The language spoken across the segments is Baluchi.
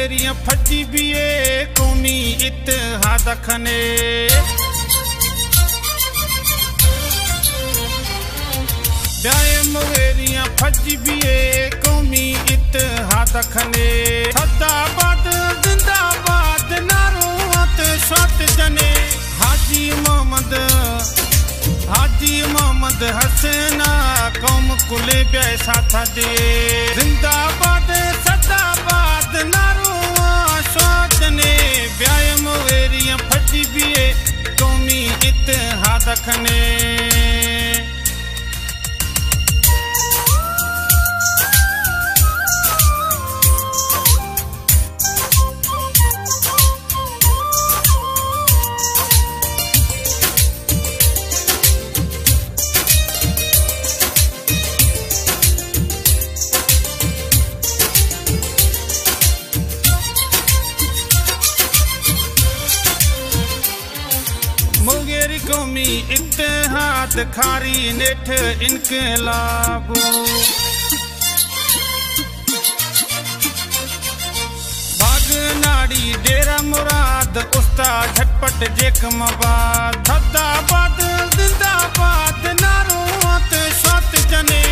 مویریاں پھجی بیئے قومی اتحاد کھنے۔ بیائے مویریاں پھجی بیئے قومی اتحاد کھنے۔ سدا باد زندہ باد نعرو ات شوت جنے۔ حاجی محمد، حاجی محمد حسین قوم کلے بیائے ساتھ دے۔ زندہ باد، سدا باد، نعرو آ شوت جنے۔ بیائے مویریاں پھجی بیئے قومی اتحاد کھنے۔ مویری قومی اتحاد کھاری نیٹھ انقلاب۔ باغ ناڑی ڈیرہ مراد، استاد جھٹپٹ جیکب آباد۔ سدا باد، زندہ باد، نعرو ات شوت جنے۔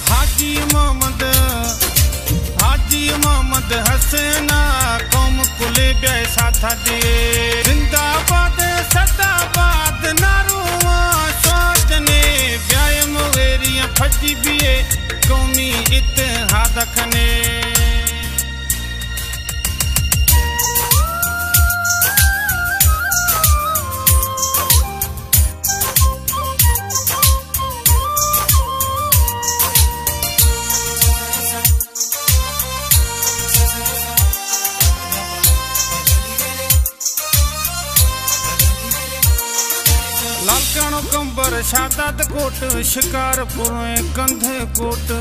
حاجی محمد، حاجی محمد حسین قوم کلے بیائے ساتھ دے۔ زندہ باد، سدا باد، نعرو آ شوت جنے۔ بیائے مویریاں پھجی بیئے قومی اتحاد کھنے۔ لالکاݨو، قمبر، شہداد کوٹ، شکارپور، کندھ کوٹ،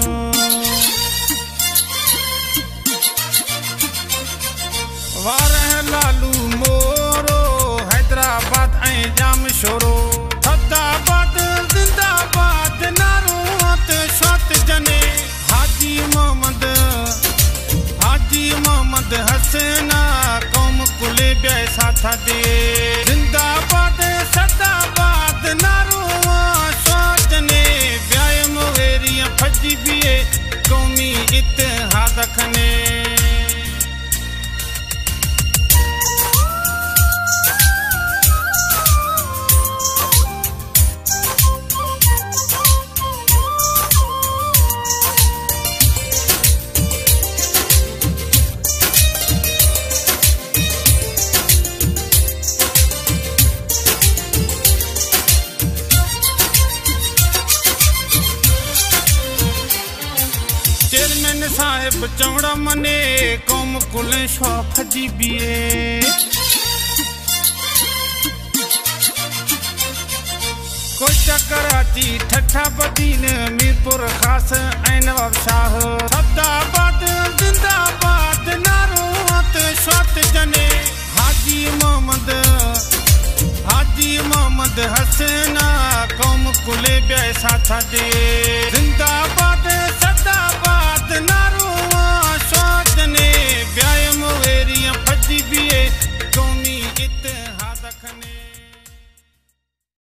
وارہ، لالو، مورو، حیدرآباد ۽ ڄامشورو۔ سدا باد، زندہ باد، نعرو ات شوت جنے۔ حاجی محمد، حاجی محمد حسین قوم کلے بیائے ساتھ دے۔ زندہ باد، سدا باد، نعرو آ شوت جنے۔ بیائے مویریاں پھجی بیئے قومی اتحاد کھنے۔ چیئرمین صاحب چوڑا منے، قوم کلیں شوا پھجی بیئے۔ کوئٹہ، کراچی، ٹھٹہ، بدین، میرپور خاص ۽ نواب شاہ۔ سدا باد، زندہ باد، نعرو ات شوت جنے۔ حاجی محمد، حاجی محمد حسین قوم کلے بیائے ساتھ دے۔